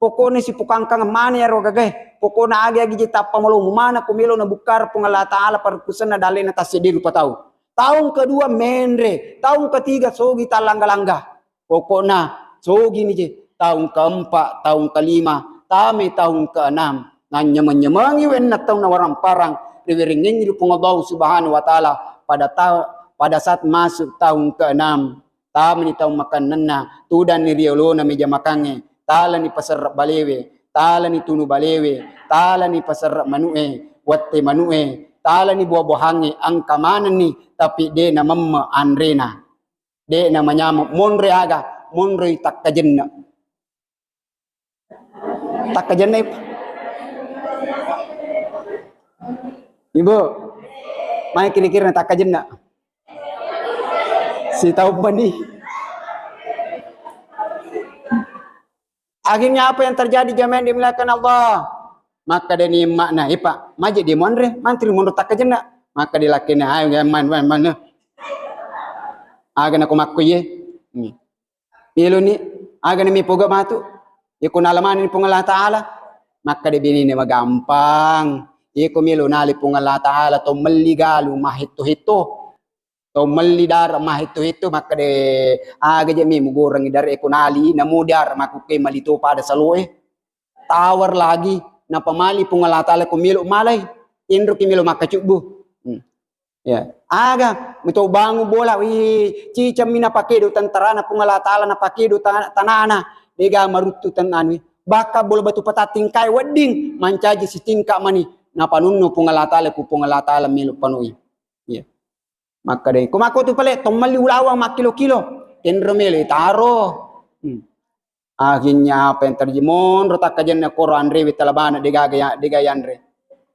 Pokokna sipukangkang mane ero gagae. Pokokna agi-agi je tappa malomo mana ko melo nabukkara Puang Allah Ta'ala parukkusenna dalle'na tasseddi rupa tau. Tahun kedua menre, tahun ketiga sogi tallangga-langga. Pokokna sogini je, tahun keempat, tahun kelima, tame tahun keenam. Nanyameng-nyamengi wenna taung nawarang-parang, riwerengengi ri Puang Allah Subhanahu wa Ta'ala pada ta-, pada saat masuk tahun keenam, tamani taung makannanna, tudanni ri olona meja makangnge, talani paserre balewe, talani tunu balewe, talani paserre manu'e, wette manu'e, talani buah-buahangnge, engka manenni, tapi de namemme anrena. De'na manyameng, monroi aga? Monroi takkajenna. Takkajenna, Ibu. Ibu, mai kira-kira takkajenna. Sitau mani. Akhirnya apa yang terjadi, jamaah yang dimuliakan Allah? Makkedani emmakna, "Eh, Pak, maje dia monre, mantri monro takkajenna." Makkeda lakkenna, "Ayo, man, man, man." Aga nako makko iye. Hmm. Meloni, aga nami poga matu? Iko nala maneng Puang Allah Ta'ala, makkeda benena magampang. Iko melo nali Puang Allah Ta'ala, to melli galu mahetto-hetto. To melli dara mahetto-hetto, makkeda aga je mi mugorengi dara iko nali, namo dara makukke mali to pada saloe. Tawar lagi, napamali Puang Allah Ta'ala ko melo malai. Tenroki melo makkacubbu. Hmm. Ya, aga mito bangu bola, wi, cicammi napakedo tentarana Puang Allah Ta'ala, napakedo ta-, tanana, dega maruttu tananwi. Bakka bola batu patattingkai wedding mancaji sitingka mani, napanunnu Puang Allah Ta'ala, ku Puang Allah Ta'ala melo panui. Iya. Makkeda, ko makko tu pale, tommelli ulawang makkilo-kilo, tenro melo taro. Hmm. Akhirnya apa yang terjadi? Monro takkajanna koro anrewe talabana degaga ya, dega yanre.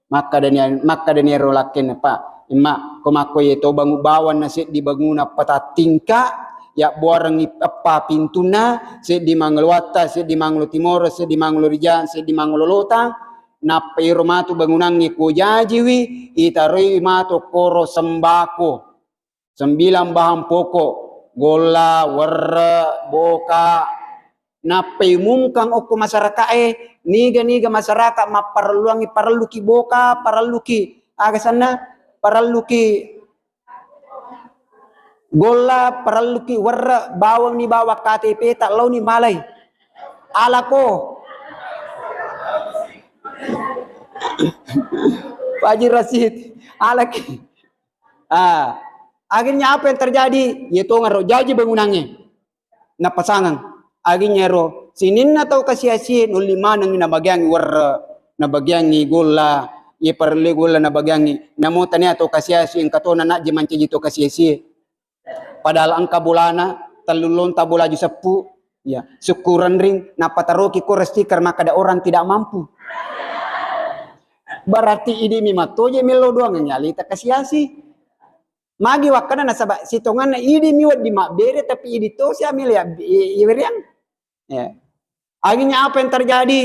Makkadani, makkadani ero lakkenna, Pak, Emma, ko makko ye to bangu bawang na seddi banguna patattingka, ya buarengi eppa pintunna, seddi mangolo watta, seddi mangolo timoro, seddi mangolo rijang, seddi mangolo lotang, nappa ero matu bangunangnge ko jajiwi, itaroi matu koro sembako. Sembilang bahan pokok, golla, werre, boka, nappa iumumkang okko masyarakae, niga-niga masyarakat mapparelluangngi, parelluki boka, parelluki aga senna, parelluki golla, parelluki werre, bawang ni bawang K T P ta, laoni malai. Alako. Pak Haji Rasid, alaki. Ah, akhirnya apa yang terjadi? Ye tongaro jaji bangunangnge. Napasangang. Akhirnya ro, sininna tau kasiasi nulli manengngi nabagiangngi werre, nabagiangngi golla, ye parellu golla nabagiangngi. Namo tania tau kasiasi engka tona najji mancaji tau kasiasi. Padahal engka bolana, tellu lonta bolaju seppu, ya, sukkurenring, napataroki koro stiker makkeda orang tidak mampu. Berarti idi mi mattoje mello doang nyalita kasiasi. Magi wakkana nasaba sitonganna idi mi wedding mabbere tapi idi tosi amila ya, i-, iweriang. Ya. Akhirnya apa yang terjadi?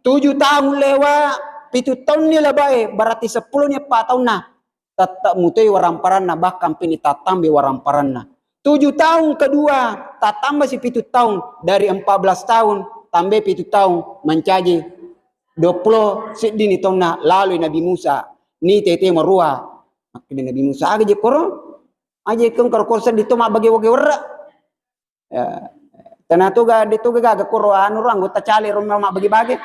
Tujuh tahun lewat, pitu tahun ni lebae, berarti sepuluh ni eppa taunna. Tetap mutoi waramparanna, bahkan pini tatambai waramparanna. Tujuh tahun kedua, tattamba si pitu tahun, dari empat belas tahun, tambai pitu tahun, mancaji dua puluh seddini taunna, laloi Nabi Musa, ni tete marua. Makkeda Nabi Musa, aga je koro? Aje keng koro koro seddi to mabbage-bage werre. Ya. Tena toga, de toga gaga koro anu ro anggota cale ro mabbage-bage.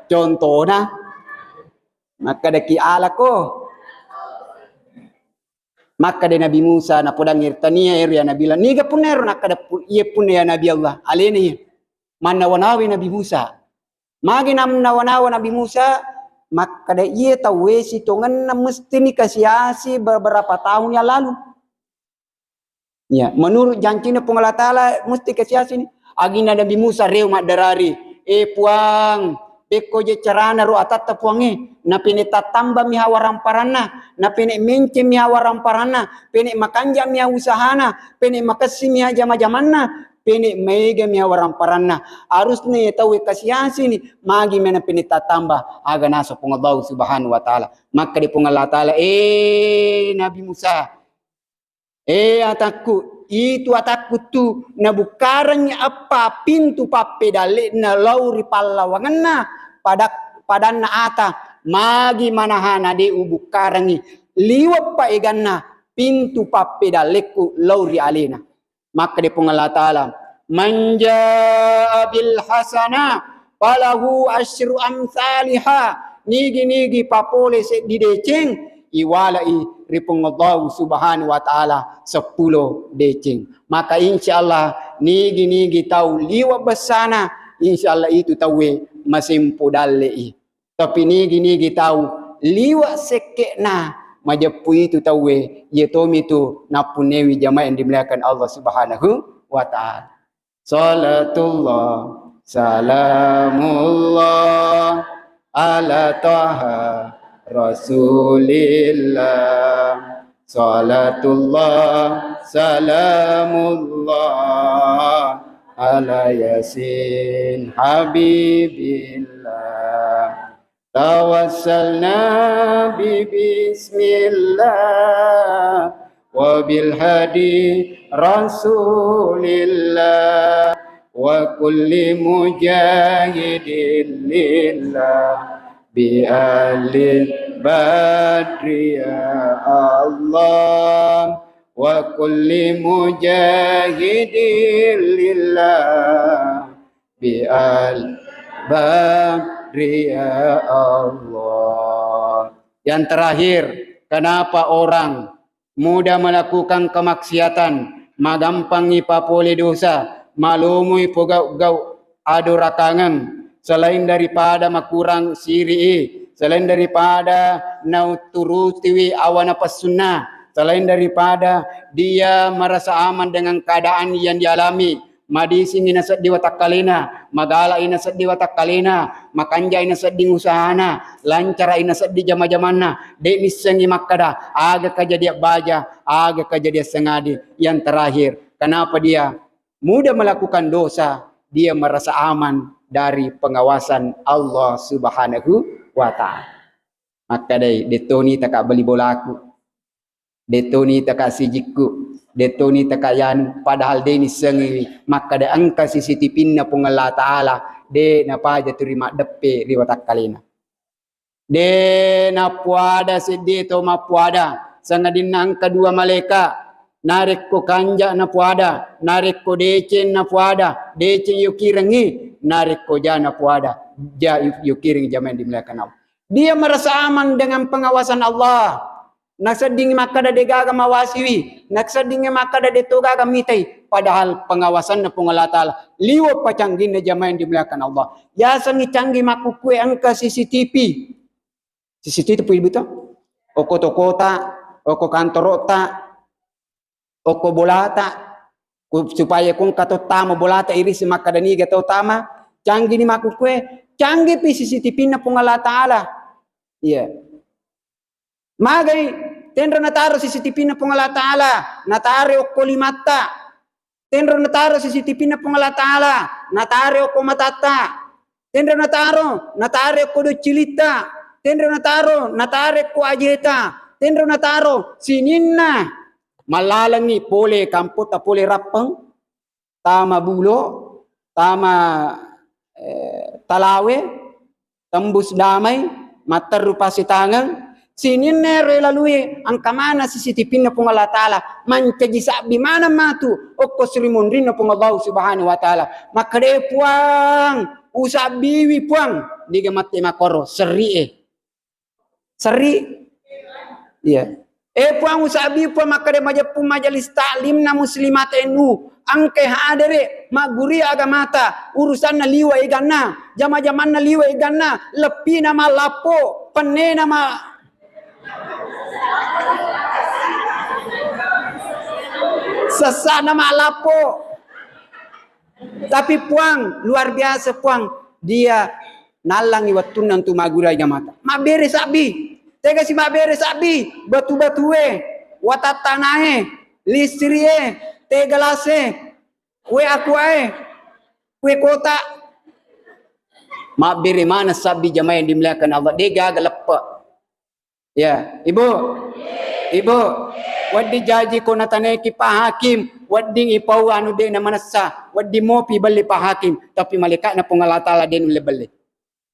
Contohna, makkeda ki alako. Makkeda Nabi Musa, napodangngi tania ero ya Nabi Allah. Niga punna ero? Nakkeda pu-, iye punna ya Nabi Allah. Alena iye. Mannawa-nawai Nabi Musa. Magi namnawa-nawa Nabi Musa, makkeda iye tauwe sitongenna mesti ni kasiasi beberapa tahun yang lalu. Ya, menurut jancina Puang Allah Ta'ala mesti kasiasi ni. Agina Nabi Musa reo maddarari, "Eh Puang, pekko je carana ro atatta Puangnge, napene tattamba miha waramparanna, napene menceng miha waramparanna, pene makanja miha usahana, pene makessi miha jama-jamanna, pene maega miha waramparanna. Harusna ye tauwe kasiasi ni, magi mena pene tattamba." Aga naso Puang Allah Subhanahu wa Ta'ala. Makkeda Puang Allah Ta'ala, "Eh Nabi Musa, eh atakku, itu atakku tu nabukkarengngi eppa pintu pappedalle'na lao ri pallawangenna pada-, padanna ata, magi manahana de ubukkarengngi liwe' paeganna pintu pappedallekku lao ri alena." Makkeda Puang Allah Ta'ala, "Man jaa bil hasanah falahu asyru amsaliha." Nigi-nigi papole seddi deceng, iwala'i ri Puang Allah Subhanahu wa Ta'ala seppulo deceng. Maka insya Allah nigi-nigi tau liwe' bessana, insya Allah itu tauwe masempo dalle'i. Tapi nigi-nigi tau liwe' sekke'na majeppu itu tauwe, iye tomi tu nappunnewi jamaah yang dimuliakan Allah Subhanahu wa Ta'ala. Salatullah, salamullah, ala Taha Rasulillah. Salatullah, salamullah, ala Yasin Habibillah. Tawassalna bi bismillah wa bil hadi رسول الله وكل مجاهد لله بأهل بدر يا الله وكل مجاهد لله بأهل بدر يا الله. Yang terakhir, kenapa orang mudah melakukan kemaksiatan, magampang ipapole dosa, malomoi pogau-gau adorakangeng, selain daripada makurang siri'i, selain daripada nauturutiwi awa napassunna, selain daripada dia merasa aman dengan keadaan yang dialami, madisingi nasedding watakkalena, magala'i nasedding watakkalena, makanja'i nasedding usahana, lancara'i nasedding jama-jamanna, de' nissengngi makkada aga kajadian baja, aga kajadian sengadi. Yang terakhir, kenapa dia mudah melakukan dosa? Dia merasa aman dari pengawasan Allah Subhanahu wa Ta'ala. Makkadai, dettoni taka beli bolaku, dettoni taka sijikku, dettoni taka yanu, padahal de' nissengngi makkada engka C C T V-na Puang Allah Ta'ala, de' napaja tu ri maddeppe ri watakkalena. De' napuada seddie to mappuada, sangadinna engka dua malaika, narekko kanja napuada, narekko deceng napuada, deceng yukirengngi, narekko ja napuada, ja yu-, yukirengngi, jamaah yang dimuliakan Allah. Dia merasa aman dengan pengawasan Allah. Naseddingngi makkada de'gaga mawasiwi, naseddingngi makkada de'to gaga mitai, padahal pengawasanna Puang Allah Ta'ala liwe' pacangginna, jamaah yang dimuliakan Allah. Yasengngi canggih makkukkue engka C C T V. C C T V itu pui buto? Okko tokota, okko kantorota, okko bolata, ku-, supaya kongka to tama bolata irisi makkada niga to tama, canggih ni makkukkue, canggih pi C C T V-na Puang Allah Ta'ala. Iya. Magai, tenro nataro C C T V-na Puang Allah Ta'ala, nataro okko limatta. Tenro nataro C C T V-na Puang Allah Ta'ala, nataro okko matatta. Tenro nataro, nataro okko doccilitta. Tenro nataro, nataro okko ajeta. Tenro nataro sininna mallalengngi pole kampotta, pole Rappeng, tama Bulo, tama, eh, Talawe, tembus Damai, matteru Pasitangeng, sininna ero lalue engka maneng C C T V-na Puang Allah Ta'ala, mancaji sabbi maneng matu okko surimonrinna Puang Allah Subhanahu wa Ta'ala. Makkeda, "Puang, usabbiwi Puang." Niga matti makkoro, serri e. Serri? Iya. Eh, Puang, usabbi Puang, makkeda majeppu majelis taklimna muslimat N U. Engkai hadere, magguri agamata, urusanna liwe' eganna, jama-jamanna liwe' eganna, leppina mallappo, pennena ma-, sessana mallappo. Tapi Puang, luar biasa Puang, dia nallangi wettunna untuk magguru agamata. Mabbere sabbi, tegasi mabbere sabbi, batu-batue, watattanae, listrie, tegalase, kue aquae, kue kota. Mabbere maneng sabbi, jamaah yang dimuliakan Allah, de'gaga leppe. Ya, Ibu. Ibu, wedding jaji ko natanaiki Pak Hakim, wedding ipau anu de' namanessa, wedding mopi belli Pak Hakim, tapi malaikatna Puang Allah Ta'ala de' nulle belli.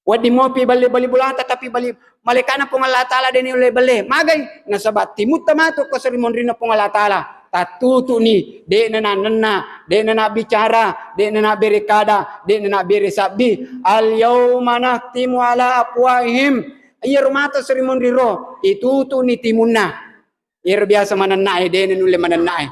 Wedding mopi belli-belli bolata, tapi belli malaikatna Puang Allah Ta'ala de' nulle belli. Magai? Nasaba timutta matu ko surimonrinna Puang Allah Ta'ala. Tattutu'ni, de'na nanenna, de'na nabbicara, de'na nabbere kada, de'na nabbere sabbi. Al yauma nakhtimu ala afwahihim. Iyaro matu surimonri ro, itutu'ni timunna. Iyaro biasa manennae, de'na nulle manennae.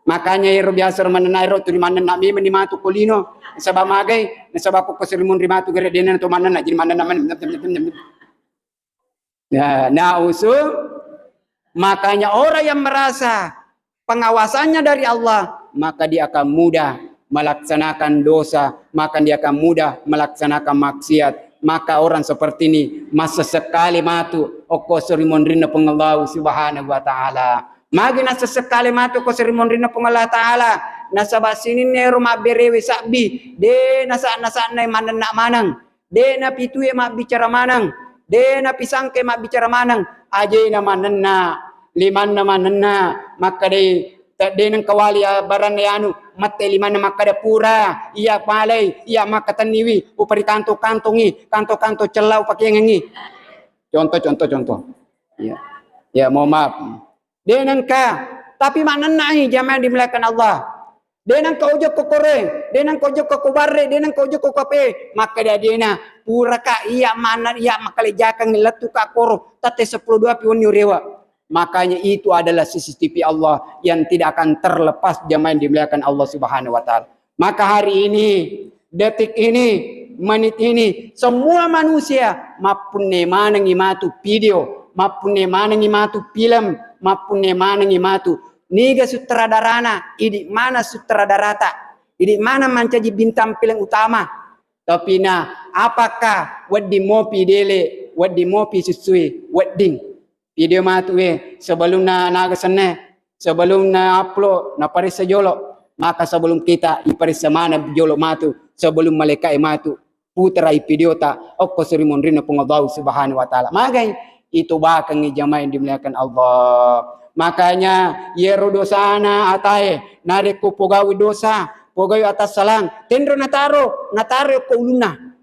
Makanya iyaro biasa ro manennae ro, tuli manenna memang ni matu ko lino. Nasaba magai? Nasaba ko, ko surimonri matu gare, de'na to manenna, jadi manenna man-, Ya, na'uzu. Makanya orang yang merasa pengawasannya dari Allah, maka dia akan mudah melaksanakan dosa, maka dia akan mudah melaksanakan maksiat. Maka orang seperti ini masa sekali matu okko surimonrinna Puang Allah Subhanahu wa Ta'ala. Magi nasa sekali matu ko surimonrinna Puang Allah Ta'ala, nasaba sininna ero mabberewe sabbi, de' nasa-, nasa'na manenna maneng. De' napitue mabbicara maneng, de' napisangke mabbicara maneng, ajena manenna, limanna manenna, makkedai Tadde nengka wali, ah, baranna anu, mette limanna makkada pura, iya malai, iya makkatenniwi, uparikanto-kantongi, kanto-kanto cella upakengengi. Contoh, contoh, contoh. Iya. Ya, mohon maaf. De nengka, tapi manennai jamaah yang dimuliakan Allah. De nengka ojokko koroe, de nengka ojokko ko barre, de nengka ojokko ko ape, makkada dena, puraka iya manna, iya makkalejjakeng lettuka koro, tette seppulo dua pi wenni urewe. Makanya itu adalah C C T V Allah yang tidak akan terlepas jamaah yang dimuliakan Allah Subhanahu wa Ta'ala. Maka hari ini, detik ini, menit ini, semua manusia mappunne manengi matu video, mappunne manengi matu film, mappunne manengi matu niga sutradarana, idi mana sutradarata, idi mana mancaji bintang film utama. Tapi na, apakah wedding mopi dele, wedding mopi sussui, wedding. Video matu, eh, sebelumna naga senne, sebelumna upload, naparessa jolo. Maka sebelum kita iparessa mana jolo matu, sebelum malaika e matu, puterai video ta, okko suri monrinna Puang Allah Subhanahu wa Ta'ala. Magai, itu bakengi jamaah yang dimuliakan Allah. Makanya, yero dosana atae, narekko pogawi dosa, pogawi atassalang, tenro nataro, nataro ko ulunna.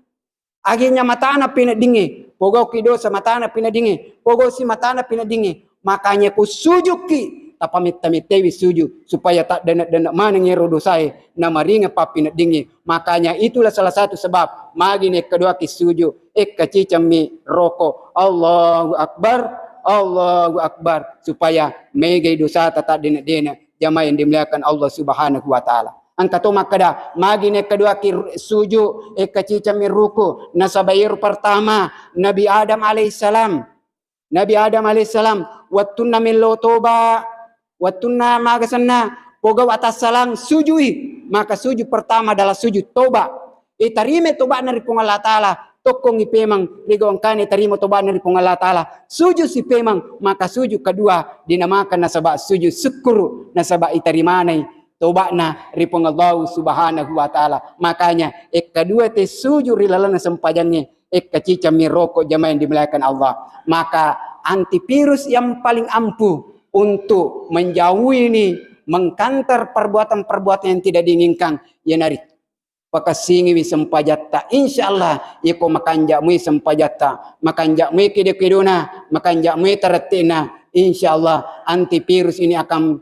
Akhirnya matana peneddingnge, pogauki dosa matana peneddingnge, pogausi matana peneddingnge. Makanya ko sujukki, tapametta-mettaiwi sujud supaya taddenne-denne maneng ero dosae, namaringa pappineddingnge. Makanya itulah salah satu sebab magi nekkeduaki sujud, ekka cicammi roko. Allahu Akbar, Allahu Akbar, supaya megai dosata taddenne-denne. Jamaah yang dimuliakan Allah Subhanahu wa Ta'ala. Engka to makkeda, magi nekkeduaki suju, ekka cicammi ruku. Nasaba iyaro pertama, Nabi Adam alaihissalam. Nabi Adam alaihissalam, wettunna mello toba, wettunna maga senna, pogau atassalang, sujui. Maka sujud pertama adalah sujud toba. Itarimai toba'na ri Puang Allah Ta'ala, tokkongngi pemeng ri gau engkana itarima toba'na ri Puang Allah Ta'ala, sujud si pemeng, maka sujud kedua dinamakan nasaba sujud syukur, nasaba itarimanai toba'na ri Puang Allah Subhanahu wa Ta'ala. Makanya, ekka dua te sujud ri lalenna sempajangnge, ekka cicammi roko jamaah yang dimuliakan Allah. Maka antivirus yang paling ampuh untuk menjauhi ini, mengkanter perbuatan-perbuatan yang tidak diinginkan, iyanaritu pakessingiwi sempajatta. Insya Allah, iko makanja mui sempajatta, makanja mui kedo-kedona, makanja mui tarette'na, insya Allah antivirus ini akan,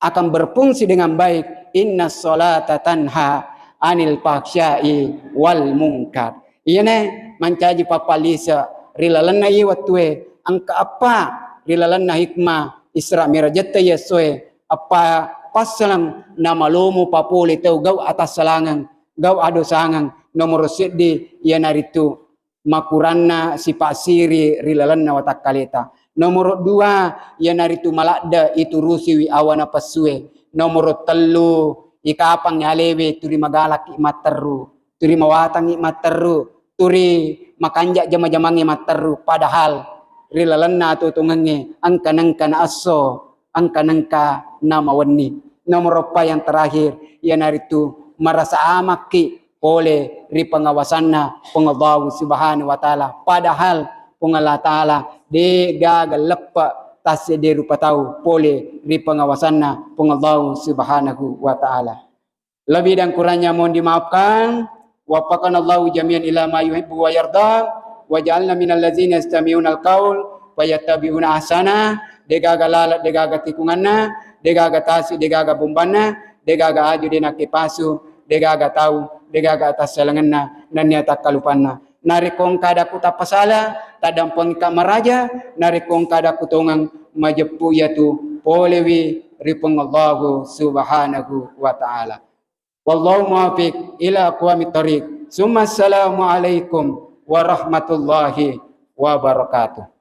akan berfungsi dengan baik. Inna salata tanha anil fahsyai wal munkar. Iyane mancaji pappalise ri lalenna iye wettue, engka eppa ri lalenna hikmah Isra Mirajetta iye essoe, eppa passaleng namalomo papole tau gau atassalangeng, gau adosangeng. Nomoro seddi iyanaritu makuranna sipa siri ri lalenna watakkaleta. Nomoro dua iyanaritu maladde iturusiwi awa napessue. Nomoro tellu ikapang alewe turi magalaki matteru, turi mawatangi matteru, turi makanja jama-jamangnge matteru, padahal ri lalenna atuo-tuongengnge engka nengka na esso, engka nengka namawenni. Nomor eppa yang terakhir, iyanaritu marasa amakki pole ri pengawasanna Puang Allahu Subhanahu wa Ta'ala. Padahal Puang Allah Ta'ala de gaga leppe tassedde rupa tau pole ri pengawasanna Puang Allahu Subhanahu wa Ta'ala. Lebih dan kurangnya mohon dimaafkan. Waffaqanallahu jami'an ila ma yuhibbu wa yarda. Waj'alna minal ladzina yastami'unal qaul fayattabi'una ahsana. Degaga laleng, degaga tikunganna, degaga tasi, degaga bombanna, degaga aju de nakkepasu, degaga tau, degaga atassalengenna, nennia takkalupanna. Narekko engka adakku tappasala, taddampengika maraja, narekko engka adakku tongeng majeppu iyatu polewi ri Puang Allahu Subhanahu wa Ta'ala. Wallahu muwaffiq ila aqwamit thariq. Summa assalamu alaikum warahmatullahi wabarakatuh.